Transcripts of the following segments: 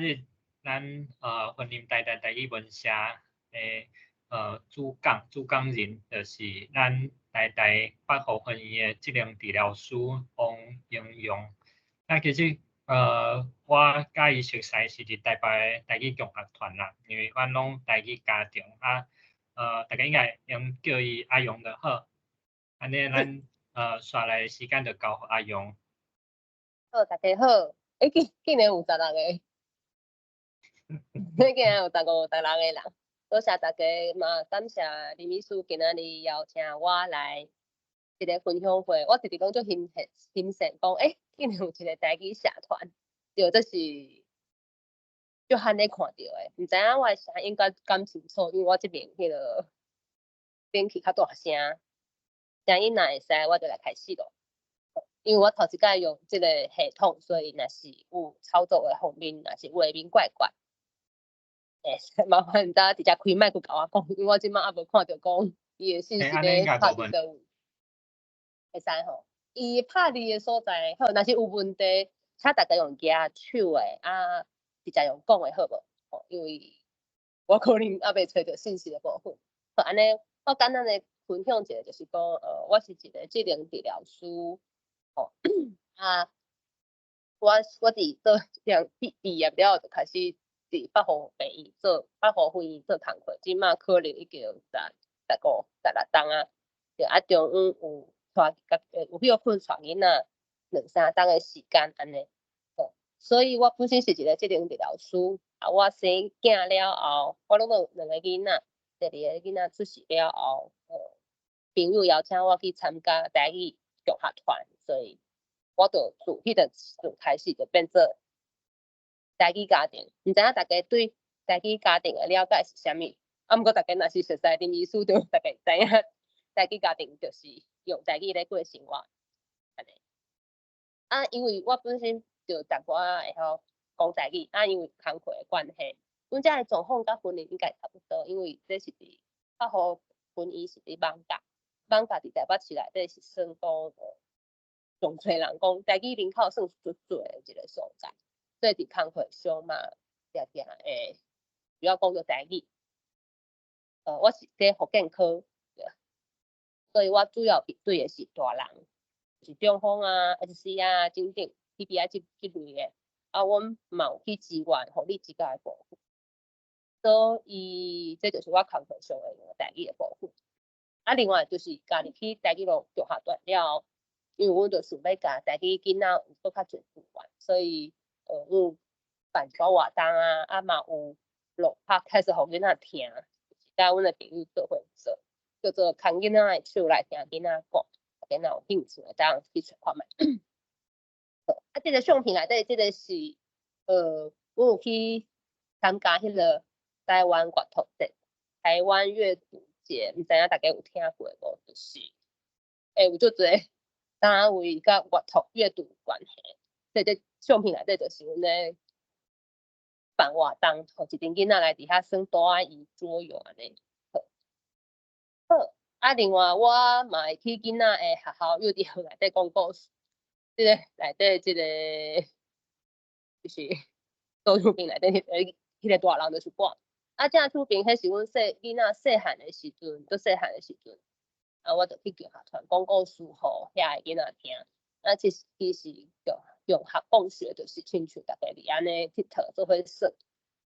仔日咱雲林台大台語文社的主講主講人，就是咱台大北湖分院的職能治療師王英勇。那其實我佮伊熟似是佇台北的台語共學團啦，因為阮攏台語家庭啊，大家應該用叫伊阿勇就好。按呢，咱紲來的時間就交予阿勇。好，大家好。欸，竟然有16個，竟然有15、16個人。多謝大家嘛，感謝林醫師今仔日邀請我來這個分享會。我直直講足欣喜，欣羨講，欸，竟然有一個台語社團，對，這是足罕咧看著的。毋知影我的聲音敢敢清楚，因為我這邊彼個冷氣較大聲，聲音若會使，我就來開始囉。因為我頭一擺用這個系統，所以若是有操作的方面，若是畫面怪怪，欸，麻煩大家直接開麥閣共我講，因為我這擺猶無看著講伊的信息咧拍佇佗位，會使吼？伊拍字的所在好，若是有問題，請大家用舉手的，啊，直接用講的好無？吼，因為我可能猶未揣著信息的部分。好，按呢，我簡單的分享一下，就是講，我是一個職能治療師。吼，啊，我佇做畢畢業了後，就開始佇北湖病院做北湖分院做工課，這馬可能已經15、16冬啊。對，啊，中央有帶有歇睏帶囡仔兩三冬的時間按呢。吼，所以我本身是一個職能治療師。啊，我生囝了後，我攏有兩個囡仔，第二個囡仔出世了後，朋友邀請我去參加台語共學團，所以我就自彼個時陣開始就變做台語家庭。毋知影大家對台語家庭的了解是啥物？啊，毋過大家若是熟似林醫師，就大概知影台語家庭就是用台語咧過生活。按呢。啊，因為我本身就淡薄仔會曉講台語，啊，因為工課的關係，阮遮的狀況佮雲林應該差不多，因為這是佇北湖分院是佇艋舺，艋舺佇台北市內底是算講上濟人講台語人口算足濟的一個所在，所以佇工課上嘛，定定會主要講著台語。我是佇復健科，所以我主要面對的是大人，是中風啊、SC 啊、等等 TBI 這類的。啊，阮嘛有去支援護理之家的部分，所以這就是我工課上會用台語的部分。啊，另外就是家己去台語路中學團了後，因為阮就想欲共台語囡仔有閣較濟資源，所以有辦一寡活動啊，啊嘛有錄 podcast 予囡仔聽，佮阮的朋友做伙做，叫做牽囡仔的手來聽囡仔講，囡仔有興趣會當去揣看覓。啊，這個相片內底，這個是阮有去參加彼個台灣閱讀節、台灣閱讀節，毋知影大家有聽過無？就是，欸，有足濟單位佮閱讀閱讀有關係。所以這相片內底就是阮咧辦活動，予一陣囡仔來佇遐耍桌仔椅桌遊按呢。好，好，啊，另外我嘛會去囡仔的學校幼稚園內底講故事。這個內底這個就是桌手邊內底彼個大人就是我。啊，正手邊彼是阮細囡仔細漢的時陣，足細漢的時陣，啊，我就去共學團講故事予遐個囡仔聽。啊，其實用學講學，就是親像大家佇按呢𨑨迌做伙耍。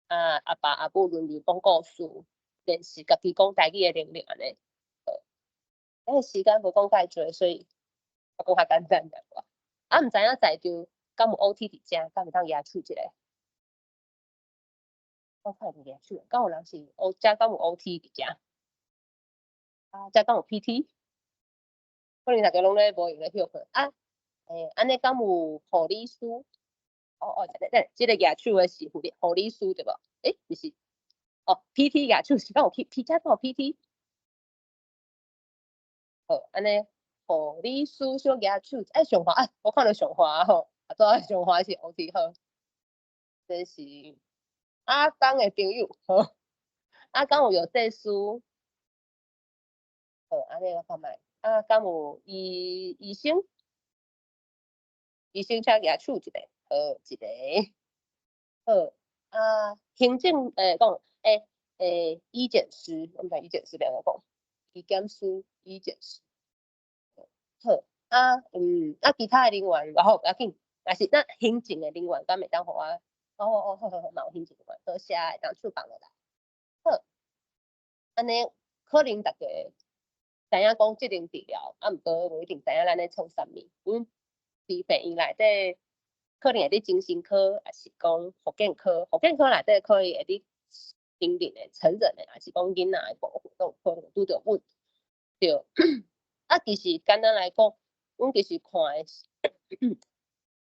啊，阿爸阿母輪流講故事，練習家己講台語的能力按呢。欸，時間無講介濟，所以我講較簡單淡薄。啊，毋知影在場敢有 OT 佇遮，敢會當舉手一下？我看無舉手，敢有人是 O，遮敢有 OT 佇遮？啊，遮敢有 PT？可能大家攏咧無閒咧歇睏。啊，欸，按呢敢有護理師？哦哦，等等，這個舉手的是護理師對無？欸，毋是，哦，PT 舉手是敢有 P P 遮敢有 PT？好，按呢護理師小舉手，欸，上華啊，我看著上華吼，啊，拄仔上華是 OT 好，這是阿剛的朋友好，啊，敢有藥劑師？好，按呢我看覓，啊，敢有醫生？醫生請舉手一下，好，一個，好，啊，行政講醫檢師，我毋知醫檢師欲按怎講，醫檢師、醫檢師。好，啊，啊，其他的人員，嘛好，無要緊，但是咱行政的人員敢會當予我，哦哦，好好好，嘛有行政人員，多謝會當手放落來。好，按呢可能逐家知影講職能治療，啊，毋過無一定知影咱咧創啥物。阮佇病院內底，可能會佇精神科，抑是講復健科，復健科內底可能會佇成人的、成人的，抑是講囡仔的部分，攏有可能拄著阮。對，啊，其實簡單來講，阮其實看的是，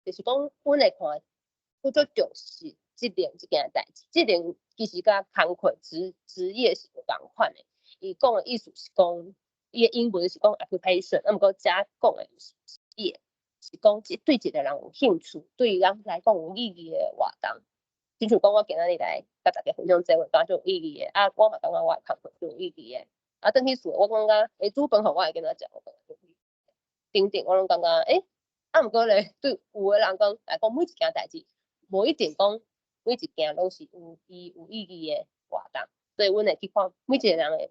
就是講阮會看，阮足重視職能這件代誌。職能其實佮工課職業是無仝款的。伊講的意思是講，伊的英文是講 occupation，啊，毋過遮講的是職業，是講對一個人有興趣，對人來講有意義的活動。親像講我今仔日來佮大家分享這個，感覺足有意義的。啊，我嘛感覺我的工課足有意義的。啊，轉去厝，我感覺煮飯予我的囡仔食，我感覺足有意義。等等，我攏感覺啊，毋過咧，對有的人講來講，每一件代誌，無一定講每一件攏是有伊有意義的活動。所以阮會去看每一個人的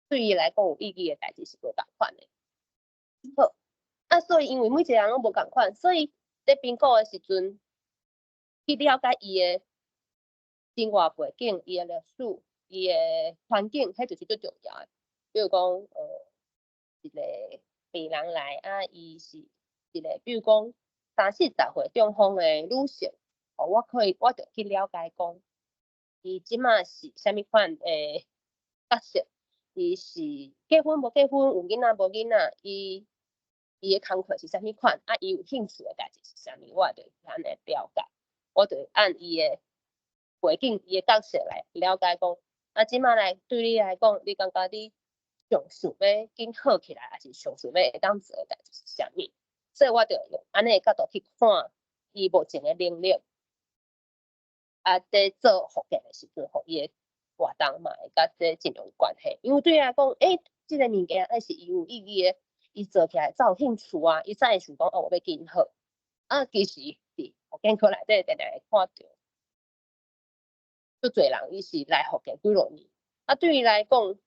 對伊來講有意義的代誌是無仝款的。好，啊，所以因為每一個人攏無仝款，所以佇評估的時陣，去了解伊的生活背景、伊的歷史、伊的環境，彼就是最重要的。比如講，一個病人來，啊，伊是一個，比如講三四十歲中風的女性，哦，我可以，我就去了解講，伊這馬是啥物款的角色，伊是結婚無結婚，有囡仔無囡仔，伊的工課是啥物款，啊，伊有興趣的代誌是啥物，我就按呢了解，我就按伊的背景、伊的角色來了解講，啊，這馬來對你來講，你感覺你上想欲緊好起來，抑是上想欲會當做的代誌是啥物？所以我就用按呢的角度去看伊目前的能力，啊，佇做復健的時陣，予伊的活動嘛會佮這真有關係。因為對伊來講，這個物件愛是伊有意義的，伊做起來才有興趣啊，伊才會想講哦，我欲緊好。啊，其實佇復健科內底定定會看著，足濟人伊是來復健幾落年，啊，對伊來講，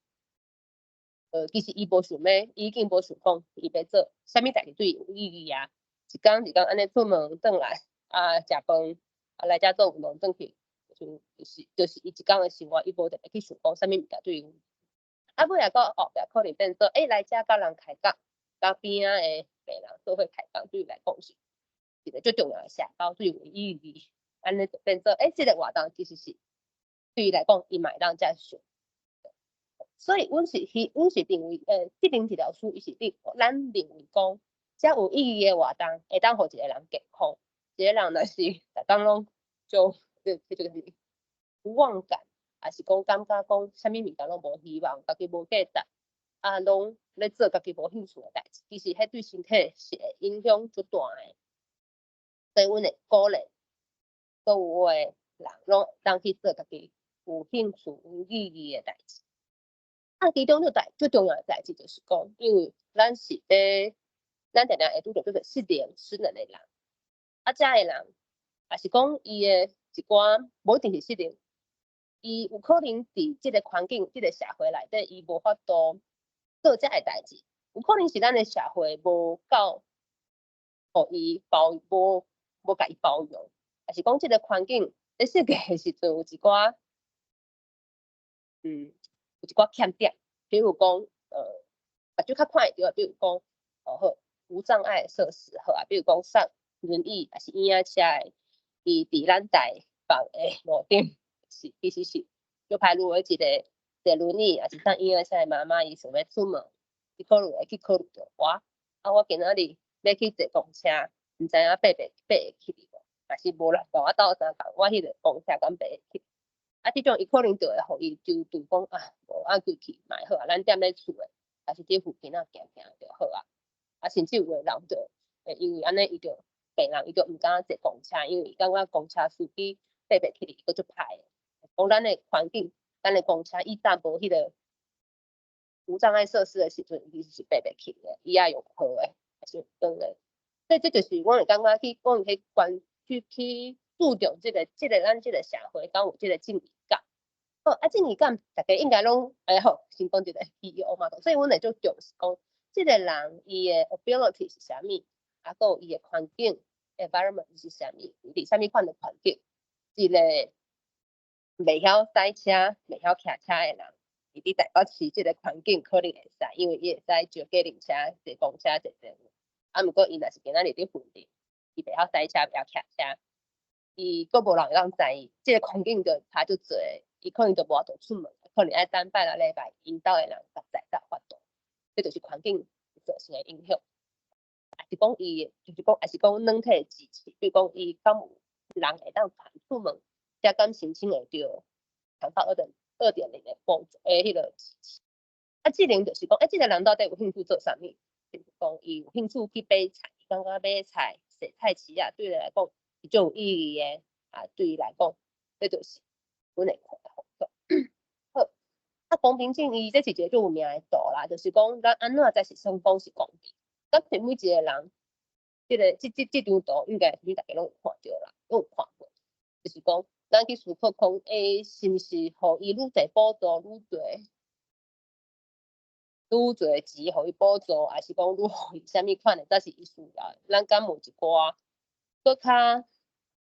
其實伊無想欲，伊已經無想講伊欲做啥物代誌對伊有意義啊。一工一工按呢出門轉來，啊，食飯，啊，來遮做運動轉去，就是伊一工的生活，伊無特別去想講啥物物件對伊有意義。啊，尾仔閣後壁可能變做，來遮佮人開講，佮邊仔的病人做伙開講，對伊來講是一個最重要的社交，對伊有意義。按呢就變做，這個活動其實是對伊來講，伊嘛會當接受。所以，阮是認為，職能治療師伊是認，咱認為講，遮有意義的活動會當予一個人健康。一個人若是逐工攏就這就是無望感，抑是講感覺講啥物物件攏無希望，家己無價值，啊，攏咧做家己無興趣的代誌，其實彼對身體是會影響足大的。所以，阮會鼓勵所有的人攏當去做家己有興趣、有意義的代誌。啊，其中最重要的代誌就是講，因為咱是佇咱定定會拄著叫做失能、失能的人，啊，遮的人，抑是講伊的一寡無一定是失能，伊有可能佇這個環境、這個社會內底，伊無法度做遮的代誌，有可能是咱的社會無夠，予伊包無共伊包容，抑是講這個環境佇設計的時陣有一寡，有一寡欠點，比如講，目睭較看會著，比如講，哦好，無障礙設施好啊，比如講送輪椅抑是嬰仔車的，伊佇咱台北的路頂是其實是就歹路的一個坐輪椅，抑是送嬰仔車的媽媽，伊想欲出門，伊可能會去考慮著我，啊，我今仔日欲去坐公車，毋知影爬會起無，若是無人共我鬥相共，我彼個公車敢爬會起？啊，這種伊可能就會予伊躊躇講啊，無啊，規去嘛會好啊，咱踮咧厝的，抑是佇附近啊行行就好啊。啊，甚至有的人就會因為按呢，伊就病人伊就毋敢坐公車，因為伊感覺公車司機爬袂起來，閣足歹的。講咱的環境，咱的公車以前無彼個無障礙設施的時陣，伊其實是爬袂起的，伊愛用抱的，抑是用扛的。所以這就是我會感覺去，我會去關去去注重這個咱這個社會敢有這個正義感。好，啊，正義感，大家應該攏哎好，先講一個伊嘛，所以阮會足重視講，這個人伊的 ability 是啥物，啊，閣有伊的環境 environment 是啥物，佇啥物款的環境，一個袂曉駛車、袂曉騎車的人，伊佇台北市這個環境可能會使，因為伊會使招計程車、坐公車、坐電話。啊，毋過伊若是今仔日佇雲林，伊袂曉駛車、袂曉騎車，伊閣無人會當載伊，這個環境就差足濟，伊可能就無法度出門，可能愛等拜六禮拜𪜶兜的人共載才有法度。這就是環境造成的影響。抑是講伊，就是講，抑是講軟體支持，比如講伊敢有人會當傳出門，才敢申請會著長照2.0的補助的彼個支持。啊，智能就是講，欸，這個人到底有興趣做啥物？就是講伊有興趣去買菜，感覺買菜、洗菜市仔對伊來講是足有意義的。啊，對伊來講，這就是阮會看的方向。好，啊，公平正義這是一個足有名的圖啦，就是講咱按怎才是算講是公平？咱是每一個人，這個這這這張圖應該是大家攏有看著啦，攏有看過。就是講，咱去思考講，欸，是毋是予伊愈濟補助愈濟，愈濟錢予伊補助，抑是講愈予伊啥物款的，才是伊需要？咱敢有一寡閣較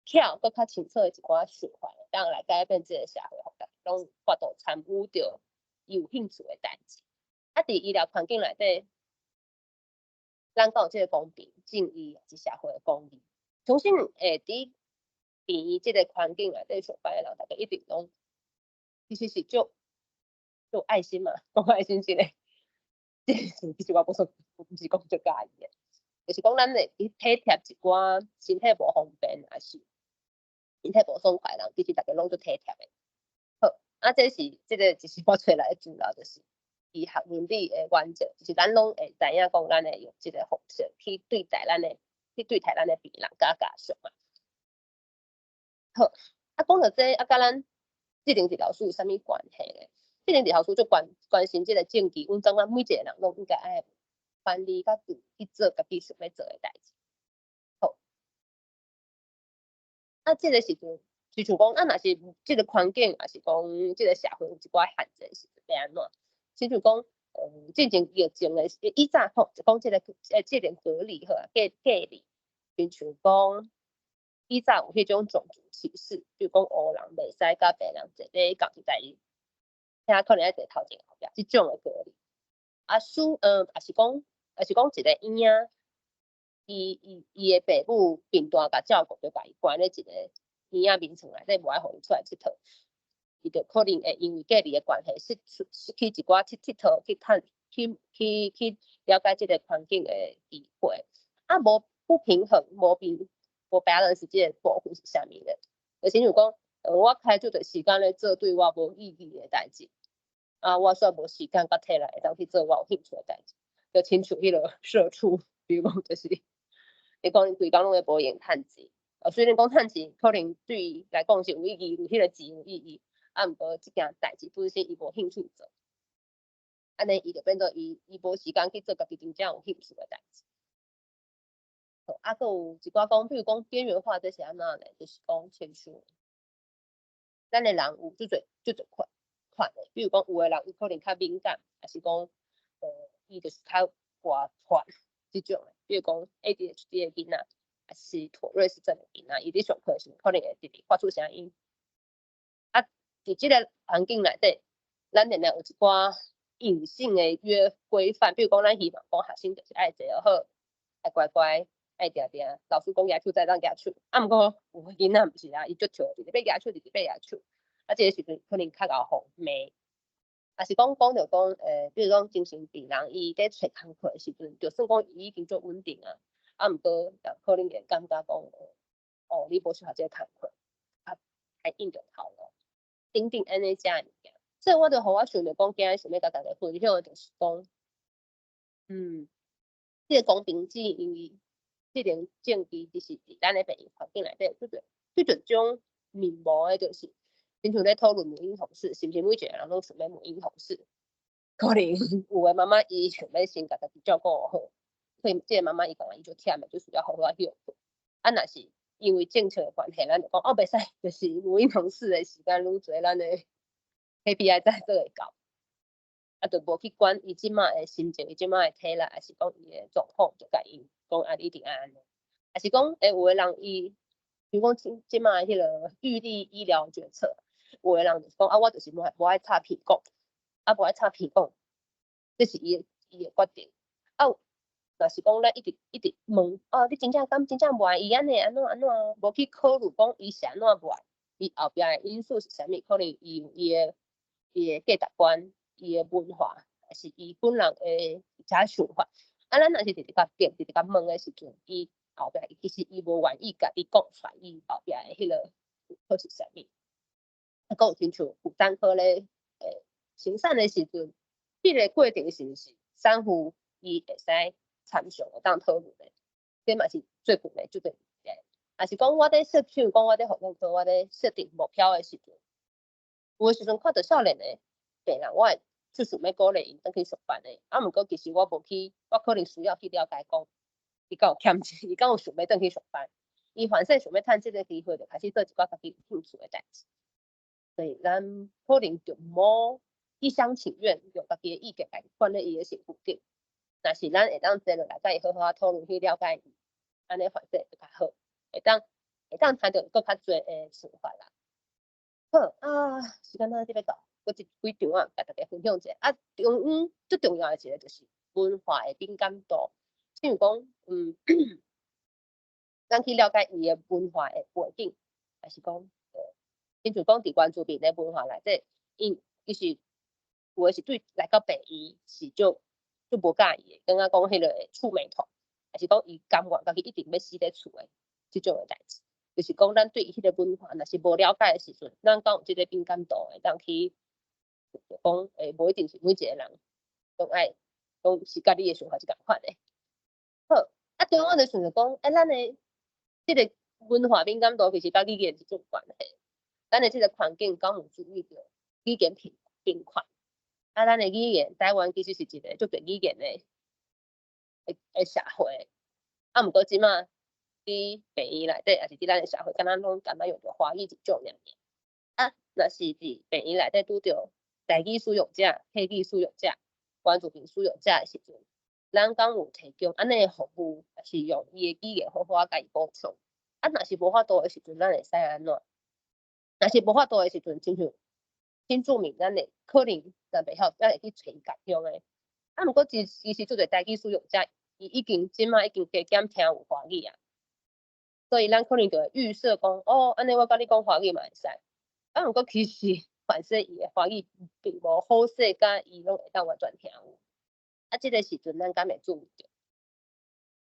巧、閣較清楚的一寡想法，會當來改變這個社會，予大家攏有法度參與著伊有興趣的代誌。啊，佇醫療環境內底，咱敢有這個公平正義，抑是社會的公義？相信會佇病院這個環境內底上班的人，大家一定攏其實是足足愛心嘛，講愛心是咧，這個其實我無說，毋是講足佮意的，就是講咱會去體貼一寡身體無方便，抑是身體無爽快的人，其實大家攏足體貼的。好，啊，這是這個就是我揣來的資料，就是醫學倫理的原則，就是咱攏會知影講，咱會用這個方式去對待咱的病人佮家屬嘛。好，啊，講著這個，啊，佮咱職能治療師有啥物關係咧？職能治療師足關心這個正義，阮感覺每一個人攏應該愛權利佮自由去做家己想欲做的代誌。好，啊，這個時陣就像講，啊，若是這個環境，抑是講這個社會有一寡限制，是欲按怎？親像講，進前疫情的以早吼，就講這個這個隔離好啊，隔離，親像講以早有彼種種族歧視，比如講黑人袂使佮白人坐佇仝一台，遐可能愛坐頭前後壁，這種的隔離。啊，輸，抑是講一個嬰仔，伊的爸母貧惰共照顧，就共伊關佇一個嬰仔眠床內底，無愛予伊出來𨑨迌。伊就可能會因為隔離的關係，失去一寡去𨑨迌、去探、去去去了解這個環境的機會。啊，無不平衡、無 balance 這個部分是啥物咧？就親像講，我開足濟時間咧做對我無意義的代誌，啊，我煞無時間佮提來會當去做我有興趣的代誌，就親像彼個社畜，比如講就是，你講規工攏咧無閒趁錢，啊，雖然講趁錢可能對伊來講是有意義，有彼個錢有意義，啊，毋過這件代誌本身伊無興趣做，按呢伊就變做伊無時間去做家己真正有興趣的代誌。好，啊，閣有一寡講，比如講邊緣化，這是按怎咧？就是講親像咱的人有足濟足濟款的，比如講有的人伊可能較敏感，抑是講，伊就是較活潑這種的，比如講 ADHD 的囡仔，抑是妥瑞氏症的囡仔，伊佇上課的時陣可能會直直發出聲音。啊，佇這個環境內底，咱定定有一寡隱性的約規範，比如講咱希望講學生就是愛坐好，愛乖乖，愛定定，老師講舉手才當舉手。啊，毋過有的囡仔毋是啊，伊足跳，直直欲舉手，直直欲舉手。啊，這個時陣可能較𠢕予罵，抑是講講著講，比如講精神病人，伊佇揣工課的時陣，就算講伊已經足穩定啊，啊，毋過也可能會感覺講，哦，你無適合這個工課，啊，還應著頭路，等等按呢遮的物件。所以我就予我想著講，今日想欲共大家分享的就是講，這個公平正義，這個正義，就是佇咱的病院環境內底，足濟足濟種面貌的，就是親像咧討論母嬰同室，是毋是每一個人攏想欲母嬰同室？可能有的媽媽伊想欲先共家己照顧好，所以這個媽媽伊感覺伊足忝的，就需要好好仔歇睏。啊，若是伊因為政策的關係，咱就講哦，袂使，就是母嬰同室的時間愈濟，咱的 KPI 才做會到。啊，就無去管伊這馬的心情，伊這馬的體力，抑是講伊的狀況，就共伊講啊，你一定愛按呢。抑是講，欸，有的人伊，比如講這這馬彼個預立醫療決策，有的人就是講啊，我就是無愛插鼻管，啊，無愛插鼻管，這是伊的決定。啊，若是講咱一直一直問，哦，你真正敢真正無愛伊按呢按怎按怎，無去考慮講伊是按怎無愛，伊後壁的因素是啥物？可能伊有伊的價值觀，伊的文化，抑是伊本人的遮想法。啊，咱若是直直共變，直直共問的時陣，伊後壁其實伊無願意共你講出來，伊後壁的彼個彼是啥物？啊，閣有親像婦產科咧，生產的時陣，彼個過程是毋是產婦伊會使參詳會當討論的？這嘛是最近的這個問題。抑是講我佇設，譬如講我佇婦產科，我佇設定目標的時陣，有的時陣看著少年的病人，我會就想欲鼓勵𪜶轉去上班的。啊，毋過其實我無去，我可能需要去了解講，伊敢有欠錢，伊敢有想欲轉去上班。伊凡勢想欲趁這個機會，就開始做一寡家己有興趣的代誌。所以咱可能就無一廂情願用家己的意見來灌咧伊的身軀頂。若是咱會當坐落來，共伊好好仔討論去了解伊，按呢反正就較好，會當聽著閣較濟的想法啦。好啊，時間仔這欲到，閣一幾張仔，共大家分享一下。啊，中央最重要的一個就是文化的敏感度，譬如講，咱去了解伊的文化的背景，抑是講，親像講佇原住民的文化內底，𪜶其實有的是對來到病院是足足無佮意的，感覺講彼個觸媒痛，抑是講伊甘願家己一定欲死佇厝的這種的代誌。就是講咱對彼個文化若是無了解的時陣，咱敢有這個敏感度會當去講，欸，無一定是每一個人攏愛攏是佮你的想法是仝款的。好，啊，中央就想著講，欸，咱的這個文化敏感度其實佮語言是足有關係。咱的這個環境敢有注意著語言平權？啊，咱的語言，台灣其實是一個足濟語言的社會。啊，毋過這馬佇病院內底，抑是佇咱的社會，敢若攏敢若用著華語一種爾爾。啊，若是佇病院內底拄著台語使用者、客語使用者、原住民使用者的時陣，咱敢有提供按呢的服務，抑是用伊的語言好好仔共伊補充？啊，若是無法度的時陣，咱會使按怎？若是無法度的時陣，親像新住民，咱會可能咱袂曉，咱會去揣共鄉的。啊，毋過其實足濟台語使用者，伊已經這馬已經加減聽有華語啊，所以咱可能就會預設講，哦，按呢我共你講華語嘛會使。啊，毋過其實凡勢伊的華語並無好勢，佮伊攏會當完全聽有。啊，這個時陣咱敢會注意著？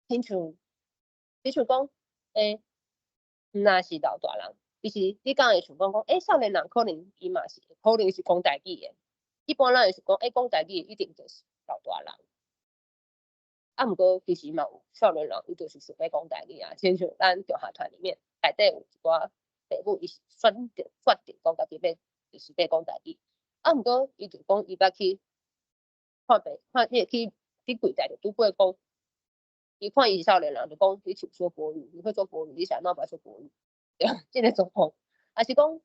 親像講，欸，毋若是老大人，其實你敢會想講講，欸，少年人可能伊嘛是可能是講台語的。一般咱會想講，欸，講台語一定就是老大人。啊，毋過其實嘛有少年人，伊就是想欲講台語啊。親像咱中學團裡面內底有一寡爸母，伊是選擇決定講家己欲就是欲講台語。啊，毋過伊就講伊捌去看病，看彼個去佇櫃台就拄過講，伊看伊是少年人，就講你請說國語，你會說國語，你是按怎無愛說國語？對，這個狀況，抑是講，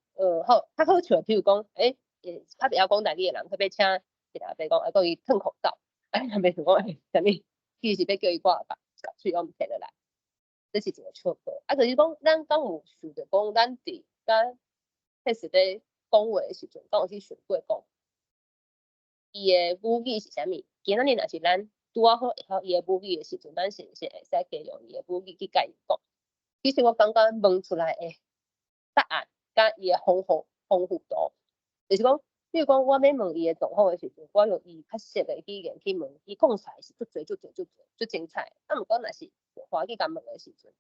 好，較好笑，譬如講，欸，較袂曉講台語的人，佢欲請伊阿伯講，啊，叫伊褪口罩，啊，阿伯就講，欸，啥物？其實是欲叫伊掛共喙攏提落來，這是一個笑話。啊，就是講，咱敢有想著講，咱佇佮彼時咧講話的時陣，敢有去想過講，伊的母語是啥物？今仔日若是咱拄仔好會曉伊的母語的時陣，咱是毋是會使加用伊的母語去共伊講？其實我感覺問出來的答案，佮伊的豐富度，就是講，比如講，我欲問伊的狀況的時陣，我用伊較熟的語言去問，伊講出來是足濟、足濟、足濟、足精彩。啊，毋過若是用華語共問的時陣，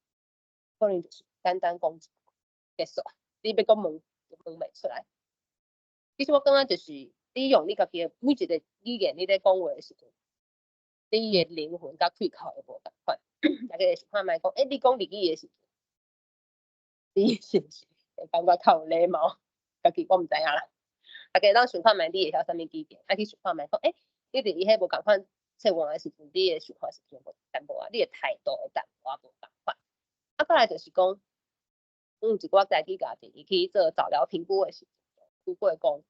可能就是簡單講結束。你欲閣問，就問袂出來。其實我感覺就是你用你家己的每一個語言，你咧講話的時陣，你的靈魂佮開口會無仝款。大家會想看覓講，欸，你講日語的時陣，你是毋是會感覺較有禮貌？家己我毋知影啦。大家當想看覓，你會曉啥物語言？啊去想看覓講，欸，你佇伊彼無仝款切換的時陣，你的想法是無淡薄仔，你的態度會淡薄仔無仝款。啊，過來就是講，阮有一寡台语家庭，伊去做早療評估的時陣，拄過講，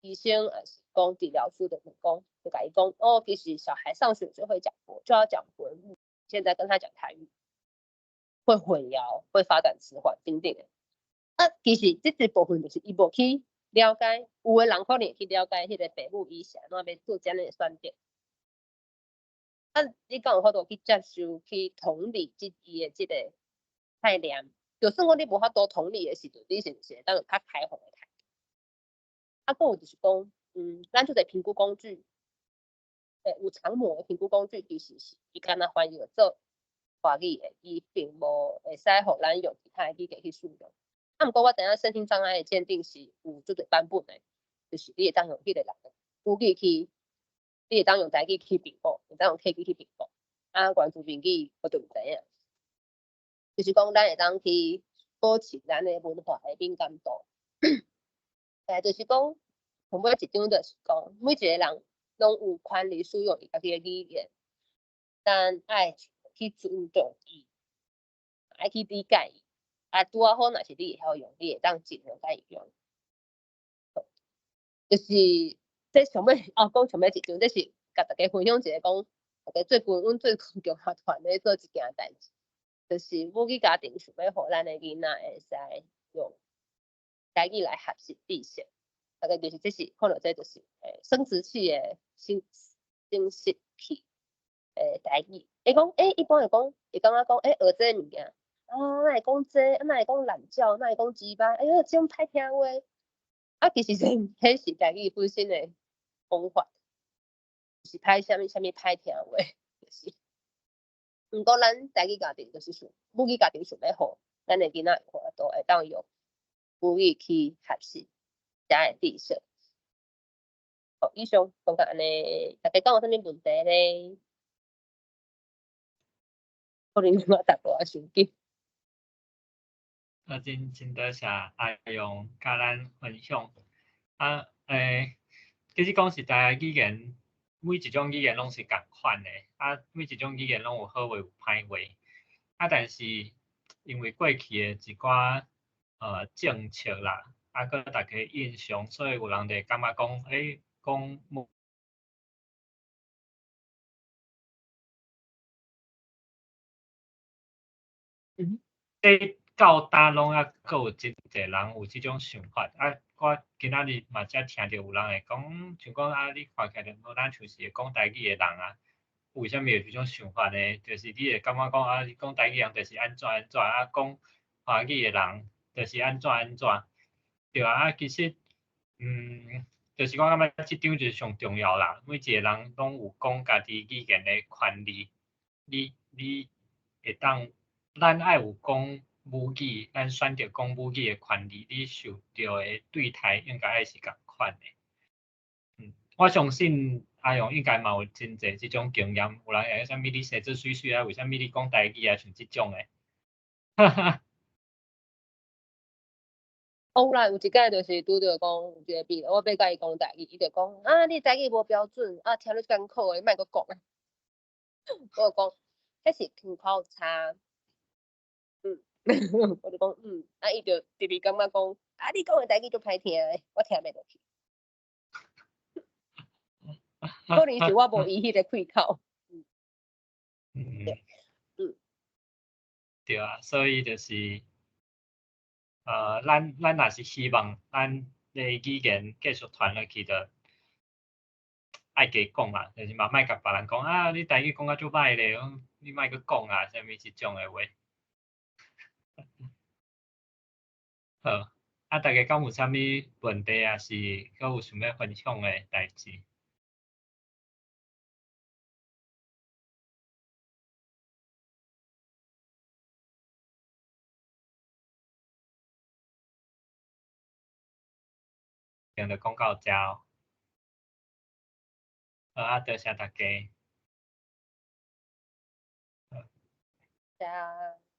醫生抑是講治療師就講，就共伊講，哦，其實小孩上學就會講國，就要講國語，現在跟他講台語，會混淆，會發展遲緩等等的。啊，其實這一部分就是伊無去了解，有的人可能會去了解彼個父母伊是按怎欲做這按呢的選擇。啊，你敢有法度去接受、去同理這伊的這個概念？就算講你無法度同理的時陣，你是毋是會當有較開放的態度？啊，閣有就是講，咱做者評估工具，有常模的評估工具，其實是伊敢若翻譯做華語的，伊並無會使予咱用其他的語言去使用。啊，毋過我知影身心障礙的鑑定是有足濟版本的，就是你會當用彼個人的母語去，你會當用台語去評估，會當用客語去評估。啊，原住民語我就毋知影。就是講，咱會當去保持咱的文化的敏感度。就是講，上尾一張就是講，每一個人攏有權利使用伊家己的語言，咱愛去尊重伊，愛去理解伊。啊，拄仔好，若是你會曉用，你會當盡量共伊用。就是這上尾哦，講上尾一張，這是共大家分享一個講，大家最近阮最近共學團咧做一件代誌，就是母語家庭想欲予咱的囡仔會使用台語來學習知識，大概就是這是看著這就是生殖器的生殖器台語。伊講一般會講，會感覺講學這个物件，啊，哪會講這個，啊，哪會講懶叫，哪會講雞巴，哎喲，這種歹聽話。啊，其實這彼是台語本身的講法，是歹啥物啥物歹聽話，就是。毋過咱台語家庭就是想，母語家庭想欲予咱的囡仔有法度會當用母語去學習遮的知識。好，以上講到按呢，大家敢有啥物問題咧？可能我答無啊，傷緊。啊，真真多謝阿勇佮咱分享。啊，其實講實在，語言每一種語言攏是仝款的，啊，每一種語言攏有好話有歹話。啊，但是因為過去的一寡政策啦，啊，閣大家印象，所以有人就會感覺講，講母這到今攏猶閣有真濟人有這種想法，啊，我今仔日嘛才聽著有人會講，像講啊，你看起來無咱像是會講台語的人啊，為啥物會有這種想法呢？就是你會感覺講啊，你講台語人就是按怎按怎，啊，講華語的人就是按怎按怎，對啊，啊，其實，就是我感覺這張就是上重要啦，每一個人攏有講家己語言的權利，你會當，咱愛有講母語，咱選擇講母語的權利，你受著的對待應該愛是仝款的。我相信阿勇應該嘛有真濟這種經驗，有人會啥物你生做媠媠啊，為啥物你講台語啊，像這種的。哈哈。有啦，有一擺就是拄著講有一個病人，我欲共伊講台語，伊就講啊，你台語無標準，啊，聽咧艱苦的，你莫閣講啊。我就講，彼是腔口差。我就講啊，伊就直直感覺講，啊，你講的台語足歹聽的，我聽袂落去。可能是我無伊彼個開口。對，對啊，所以就是，咱若是希望咱的語言繼續傳落去，就愛加講啦，就是嘛莫共別人講啊，你台語講甲足歹咧，你莫閣講啊，啥物這種的話。好，啊，大家敢有啥物問題，抑是閣有想欲分享的代誌？先就講到遮哦。好啊，多謝大家。謝。